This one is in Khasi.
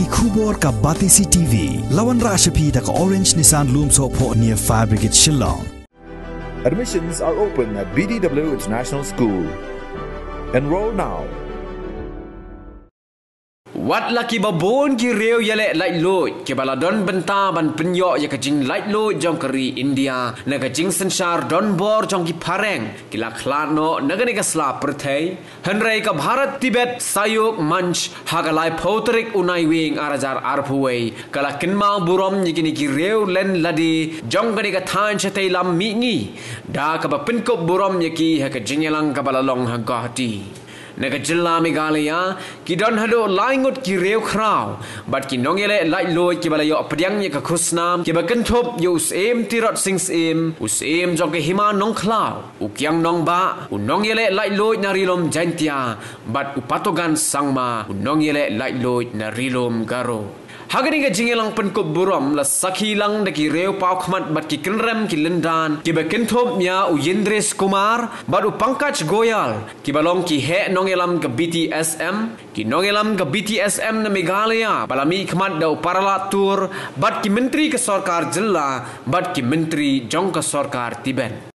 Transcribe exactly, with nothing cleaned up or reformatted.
Ki khubor ka Batesi T V. La wanrah sha phi da ka Orange Nissan Lumsohphoh near Fire Brigade Shillong. Admissions are open at B D W International School. Enroll now. Wat la kiba bun ki riew ïaleh laitluid kiba la don bynta ban pynïoh ïa ka jinglaitluid jong ka ri India na ka jingsynshar donbor jong ki phareng ki la khlad noh na kane ka sla pyrthei. Hynrei ka Bharat Tibet Sahyog Manch ha ka laiphew tarik u Naiwieng ar hajar arphew wei ka la kynmaw burom ïa kine ki riew len lade jong kane ka thaiñ shatei lam mihngi da kaba pynkup burom ïa ki ha ka jingïalang kaba la long ha Guwahati. Na ka jylla Meghalaya ki don haduh lai ngut ki riew khraw bad ki nongïaleh laitluid kiba la ïoh pdiang ïa ka khusnam kiba kynthup ïa u Syiem Tirot Sing Syiem, u Syiem jong ka Hima Nongkhlaw, u Kiang Nangbah, u nongïaleh laitluid na Ri Lum Jaiñtia, bad u Patogan Sangma, u nongïaleh laitluid na Ri Lum Garo. Ha kane ka jingïalang pynkup burom la sakhi lang da ki riew pawkhmat bad ki kynrem ki lyndan kiba kynthup ïa u Yendresh Kumar bad u Pankaj Goyal kiba long ki heh nongïalam ka B T S M, ki nongïalam ka B T S M na Meghalaya ba la mihkhmat da u Pralhad Tor bad ki myntri ka sorkar jylla bad ki myntri jong ka sorkar Tibet.